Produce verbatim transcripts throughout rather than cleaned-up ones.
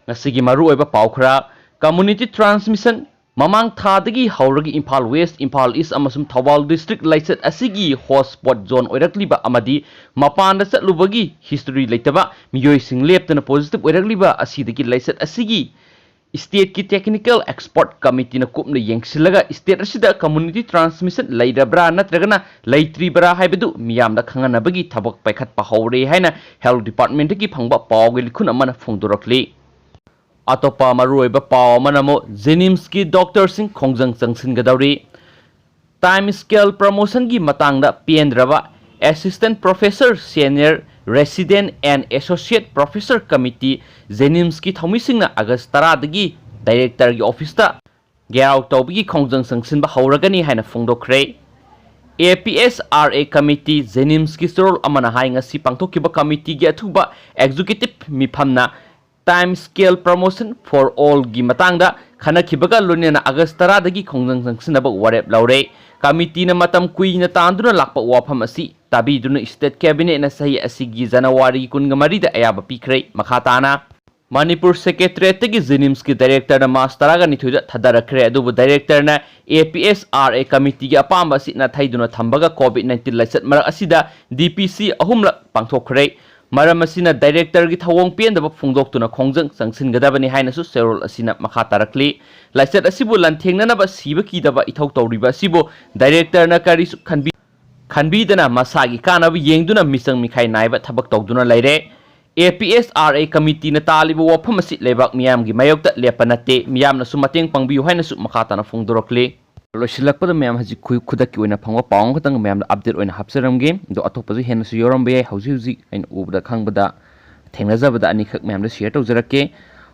ꯉꯁꯤꯒꯤ ꯃꯔꯨꯑꯣꯏꯕ ꯄꯥꯎ ꯈꯔ꯫ Community transmission꯫ ꯃꯃꯥꯡ ꯊꯥꯗꯒꯤ ꯍꯧꯔꯒ ꯏꯝꯐꯥꯜ ꯋꯦꯁ, ꯏꯝꯐꯥꯜ ꯏꯁ ꯑꯃꯁꯨꯡ ꯊꯧꯕꯥꯜ ꯗꯤꯁꯇ꯭ꯔꯤꯛ ꯂꯥꯏꯆꯠ ꯑꯁꯤꯒꯤ ꯍꯣꯠ ꯁ꯭ꯄꯣꯠ ꯖꯣꯟ ꯑꯣꯏꯔꯛꯂꯤꯕ ꯑꯃꯗꯤ ꯃꯄꯥꯟꯗ ꯆꯠꯂꯨꯕꯒꯤ ꯍꯤꯁꯇꯣꯔꯤ ꯂꯩꯇꯕ ꯃꯤꯑꯣꯏꯁꯤꯡ ꯂꯦꯞꯇꯅ ꯄꯣꯖꯤꯇꯤꯚ ꯑꯣꯏꯔꯛꯂꯤꯕ ꯑꯁꯤꯗꯒꯤ ꯂꯥꯏꯆꯠ ꯑꯁꯤꯒꯤ ꯁ꯭ꯇꯦꯠꯀꯤ ꯇꯦꯛꯅꯤꯀꯦꯜ ꯑꯦꯛꯁꯄꯔꯠ ꯀꯃꯤꯇꯤꯅ ꯀꯨꯞꯅ ꯌꯦꯡꯁꯤꯜꯂꯒ ꯁ꯭ꯇꯦꯠ ꯑꯁꯤꯗ ꯀꯝꯃ꯭ꯌꯨꯅꯤꯇꯤ ꯇ꯭ꯔꯥꯟꯁꯃꯤꯁꯟ ꯂꯩꯔꯕ꯭ꯔꯥ ꯅꯠꯇ꯭ꯔꯒꯅ ꯂꯩꯇ꯭ꯔꯤꯕꯔꯥ ꯍꯥꯏꯕꯗꯨ ꯃꯤꯌꯥꯝꯗ ꯈꯪꯍꯟꯅꯕꯒꯤ ꯊꯕꯛ ꯄꯥꯏꯈꯠꯄ ꯍꯧꯔꯦ ꯍꯥꯏꯅ ꯍꯦꯜꯊ ꯗꯤꯄꯥꯔꯠꯃꯦꯟꯠꯇꯒꯤ ꯐꯪꯕ ꯄꯥꯎꯒꯤ ꯂꯤꯈꯨꯟ ꯑꯃꯅ ꯐꯣꯡꯗꯣꯔꯛꯂꯤ꯫ ꯑꯇꯣꯞꯄ ꯃꯔꯨꯑꯣꯏꯕ ꯄꯥꯎ ꯑꯃꯅ ꯑꯃꯨꯛ ꯖꯦꯅꯤꯝꯁꯀꯤ ꯗꯣꯛꯇꯔꯁꯤꯡ ꯈꯣꯡꯖꯪ ꯆꯪꯁꯤꯟꯒꯗꯧꯔꯤ꯫ ꯇꯥꯏꯝ ꯁ꯭ꯀꯦꯜ ꯄ꯭ꯔꯃꯣꯁꯟꯒꯤ ꯃꯇꯥꯡꯗ ꯄꯦꯟꯗ꯭ꯔꯕ assistant professor, senior resident and associate professor committee, ꯖꯦꯅꯤꯝꯁꯀꯤ ꯊꯧꯃꯤꯁꯤꯡꯅ ꯑꯥꯒꯁ ꯇꯔꯥꯗꯒꯤ ꯗꯥꯏꯔꯦꯛꯇꯔꯒꯤ ꯑꯣꯐꯤꯁꯇ ꯒꯦꯔꯥꯎ ꯇꯧꯕꯒꯤ ꯈꯣꯡꯖꯪ ꯆꯪꯁꯤꯟꯕ ꯍꯧꯔꯒꯅꯤ ꯍꯥꯏꯅ ꯐꯣꯡꯗꯣꯛꯈ꯭ꯔꯦ꯫ ꯑꯦ P S R A committee, ꯖꯦꯅꯤꯝꯁꯀꯤ ꯆꯦꯔꯣꯜ ꯑꯃꯅ ꯍꯥꯏ, ꯉꯁꯤ ꯄꯥꯡꯊꯣꯛꯈꯤꯕ ꯀꯃꯤꯇꯤꯒꯤ ꯑꯊꯨꯕ ꯑꯦꯛꯖꯤꯀ꯭ꯌꯨꯇꯤꯚ ꯃꯤꯐꯝꯅ ꯇꯥꯏꯝ ꯁ꯭ꯀꯦꯜ ꯄ꯭ꯔꯃꯣꯁꯟ ꯐꯣꯔ ꯑꯣꯜꯒꯤ ꯃꯇꯥꯡꯗ ꯈꯟꯅꯈꯤꯕꯒ ꯂꯣꯏꯅꯅ ꯑꯥꯒꯁ ꯇꯔꯥꯗꯒꯤ ꯈꯣꯡꯖꯪ ꯆꯪꯁꯤꯟꯅꯕ ꯋꯥꯔꯦꯞ ꯂꯧꯔꯦ꯫ ꯀꯃꯤꯇꯤꯅ ꯃꯇꯝ ꯀꯨꯏꯅ ꯇꯥꯟꯗꯨꯅ ꯂꯥꯛꯄ ꯋꯥꯐꯝ ꯑꯁꯤ ꯇꯥꯕꯤꯗꯨꯅ ꯁ꯭ꯇꯦꯠ ꯀꯦꯕꯤꯅꯦꯠꯅ ꯆꯍꯤ ꯑꯁꯤꯒꯤ ꯖꯅꯋꯥꯔꯤ ꯀꯨꯟꯒ ꯃꯔꯤꯗ ꯑꯌꯥꯕ ꯄꯤꯈ꯭ꯔꯦ꯫ ꯃꯈꯥ ꯇꯥꯅ ꯃꯅꯤꯄꯨꯔ ꯁꯦꯀ꯭ꯔꯦꯇꯔꯤꯌꯦꯠꯇꯒꯤ ꯖꯦꯅꯤꯝꯁꯀꯤ ꯗꯥꯏꯔꯦꯛꯇꯔꯅ ꯃꯥꯔꯆ ꯇꯔꯥꯒ ꯅꯤꯊꯣꯏꯗ ꯊꯥꯗꯔꯛꯈ꯭ꯔꯦ, ꯑꯗꯨꯕꯨ ꯗꯥꯏꯔꯦꯛꯇꯔꯅ ꯑꯦ ꯄꯤ ꯑꯦꯁ ꯑꯥꯔ ꯑꯦ ꯀꯃꯤꯇꯤꯒꯤ ꯑꯄꯥꯝꯕ ꯑꯁꯤ ꯅꯥꯊꯩꯗꯨꯅ ꯊꯝꯕꯒ ꯀꯣꯚꯤꯗ ꯅꯥꯏꯟꯇꯤꯟ ꯂꯥꯏꯆꯠ ꯃꯔꯛ ꯑꯁꯤꯗ ꯗꯤ ꯄꯤ ꯁꯤ ꯑꯍꯨꯝꯂꯛ ꯄꯥꯡꯊꯣꯛꯈ꯭ꯔꯦ꯫ ꯃꯔꯝ ꯑꯁꯤꯅ ꯗꯥꯏꯔꯦꯛꯇꯔꯒꯤ ꯊꯧꯑꯣꯡ ꯄꯦꯟꯗꯕ ꯐꯣꯡꯗꯣꯛꯇꯨꯅ ꯈꯣꯡꯖꯪ ꯆꯪꯁꯤꯟꯒꯗꯕꯅꯤ ꯍꯥꯏꯅꯁꯨ ꯆꯦꯔꯣꯜ ꯑꯁꯤꯅ ꯃꯈꯥ ꯇꯥꯔꯛꯂꯤ꯫ ꯂꯥꯏꯆꯠ ꯑꯁꯤꯕꯨ ꯂꯥꯟꯊꯦꯡꯅꯅꯕ ꯁꯤꯕ ꯀꯤꯗꯕ ꯏꯊꯧ ꯇꯧꯔꯤꯕ ꯑꯁꯤꯕꯨ ꯗꯥꯏꯔꯦꯛꯇꯔꯅ ꯀꯔꯤꯁꯨ ꯈꯟꯕꯤ-, ꯈꯟꯕꯤꯗꯅ ꯃꯁꯥꯒꯤ ꯀꯥꯟꯅꯕ ꯌꯦꯡꯗꯨꯅ ꯃꯤꯆꯪ ꯃꯤꯈꯥꯏ ꯅꯥꯏꯕ ꯊꯕꯛ ꯇꯧꯗꯨꯅ ꯂꯩꯔꯦ꯫ ꯑꯦ ꯄꯤ ꯑꯦꯁ ꯑꯥꯔ ꯑꯦ ꯀꯃꯤꯇꯤꯅ ꯇꯥꯜꯂꯤꯕ ꯋꯥꯐꯝ ꯑꯁꯤ ꯂꯩꯕꯥꯛ ꯃꯤꯌꯥꯝꯒꯤ ꯃꯥꯌꯣꯛꯇ ꯂꯦꯞꯄ ꯅꯠꯇꯦ, ꯃꯤꯌꯥꯝꯅꯁꯨ ꯃꯇꯦꯡ ꯄꯥꯡꯕꯤꯌꯨ ꯍꯥꯏꯅꯁꯨ ꯃꯈꯥ ꯇꯥꯅ ꯐꯣꯡꯗꯣꯔꯛꯂꯤ꯫ ꯂꯣꯏꯁꯤꯜꯂꯛꯄꯗ ꯃꯌꯥꯝ ꯍꯧꯖꯤꯛ ꯈꯨ-, ꯈꯨꯗꯛꯀꯤ ꯑꯣꯏꯅ ꯐꯪꯕ ꯄꯥꯎ ꯑꯃꯈꯛꯇꯪ ꯃꯌꯥꯝꯗ ꯑꯞꯗꯦꯠ ꯑꯣꯏꯅ ꯍꯥꯞꯆꯔꯝꯒꯦ꯫ ꯑꯗꯣ ꯑꯇꯣꯞꯄꯁꯨ ꯍꯦꯟꯅꯁꯨ ꯌꯥꯎꯔꯝꯕ ꯌꯥꯏ꯫ ꯍꯧꯖꯤꯛ ꯍꯧꯖꯤꯛ ꯑꯩꯅ ꯎꯕꯗ ꯈꯪꯕꯗ ꯊꯦꯡꯅꯖꯕꯗ ꯑꯅꯤꯈꯛ ꯃꯌꯥꯝꯗ ꯁꯤꯌꯔ ꯇꯧꯖꯔꯛꯀꯦ꯫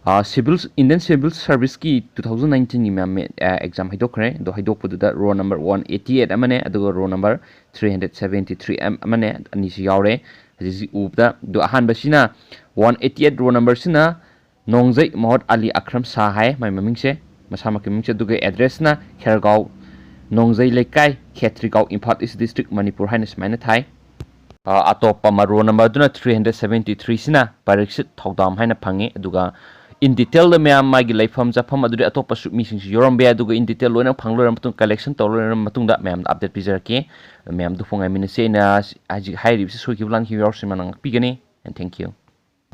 ꯑ, ꯁꯤꯚꯤꯜ, ꯏꯟꯗꯤꯌꯟ ꯁꯤꯚꯤꯜ ꯁꯥꯔꯚꯤꯁꯀꯤ ꯇꯨ ꯊꯥꯎꯖꯟ ꯅꯥꯏꯟꯇꯤꯟꯒꯤ ꯃꯌꯥꯝ, ꯑ, ꯑꯦꯛꯖꯥꯝ ꯍꯥꯏꯗꯣꯛꯈ꯭ꯔꯦ꯫ ꯑꯗꯣ ꯍꯥꯏꯗꯣꯛꯄꯗꯨꯗ roll number one eighty eight ꯑꯃꯅꯦ, ꯑꯗꯨꯒ roll number three hundred seventy three ꯑꯃꯅꯦ, ꯑꯅꯤꯁꯤ ꯌꯥꯎꯔꯦ꯫ ꯍꯧꯖꯤꯛ ꯍꯧꯖꯤꯛ ꯎꯕꯗ, ꯑꯗꯣ ꯑꯍꯥꯟꯕꯁꯤꯅ ꯋꯥꯟ ꯑꯩꯠꯇꯤ ꯑꯩꯠ ꯔꯣꯜ ꯅꯝꯕꯔꯁꯤꯅ ꯅꯣꯡꯖꯩ ꯃꯣꯍꯣꯠ ꯑꯂꯤ ꯑꯈ꯭ꯔꯝ ꯁꯥꯍ ꯍꯥꯏ ꯃꯥꯏ ꯃꯃꯤꯡꯁꯦ, ꯃꯁꯥꯃꯛꯀꯤ ꯃꯃꯤꯡꯁꯦ꯫ ꯑꯗꯨꯒ ꯑꯦꯗ꯭ꯔꯦꯁꯅ ꯈꯦꯔꯒꯥꯎ ꯅꯣꯡꯖꯩ ꯂꯩꯀꯥꯏ, ꯈꯦꯇ꯭ꯔꯤꯒꯥꯎ, ꯏꯝꯐꯥꯜ ꯏꯁ ꯗꯤꯁꯇ꯭ꯔꯤꯛ, ꯃꯅꯤꯄꯨꯔ ꯍꯥꯏꯅ ꯁꯨꯃꯥꯏꯅ ꯊꯥꯏ꯫ ꯑ, ꯑꯇꯣꯞꯄ ꯃꯔꯣꯜ ꯅꯝꯕꯔꯗꯨꯅ ꯊ꯭ꯔꯤ ꯍꯟꯗ꯭ꯔꯦꯠ ꯁꯚꯦꯟꯇꯤ ꯊ꯭ꯔꯤꯁꯤꯅ ꯄꯔꯤꯛꯁꯤꯠ ꯊꯧꯗꯥꯝ ꯍꯥꯏꯅ ꯐꯪꯉꯤ꯫ ꯑꯗꯨꯒ in detailꯗ ꯃꯌꯥꯝ ꯃꯥꯒꯤ ꯂꯩꯐꯝ ꯆꯥꯐꯝ ꯑꯗꯨꯗꯤ ꯑꯇꯣꯞꯄꯁꯨ ꯃꯤꯁꯤꯡꯁꯨ ꯌꯧꯔꯝꯕ ꯌꯥꯏ꯫ ꯑꯗꯨꯒ in detail ꯂꯣꯏꯅ ꯐꯪ ꯂꯣꯏꯔ ꯃꯇꯨꯡ, collection ꯇꯧ ꯂꯣꯏꯔ ꯃꯇꯨꯡꯗ ꯃꯌꯥꯝꯗ update ꯄꯤꯖꯔꯛꯀꯦ꯫ ꯃꯌꯥꯝꯗꯨ ꯐꯣꯡꯉꯥꯏꯃꯤꯟꯅꯁꯤ꯫ ꯑꯩꯅ ꯍꯧꯖꯤꯛ ꯍꯥꯏꯔꯤꯕꯁꯤ ꯁꯣꯏꯈꯤꯕ ꯂꯥꯟꯈꯤꯕ ꯌꯥꯎꯔꯁꯨ ꯃꯥꯅ ꯉꯥꯛꯄꯤꯒꯅꯤ꯫ And thank you꯫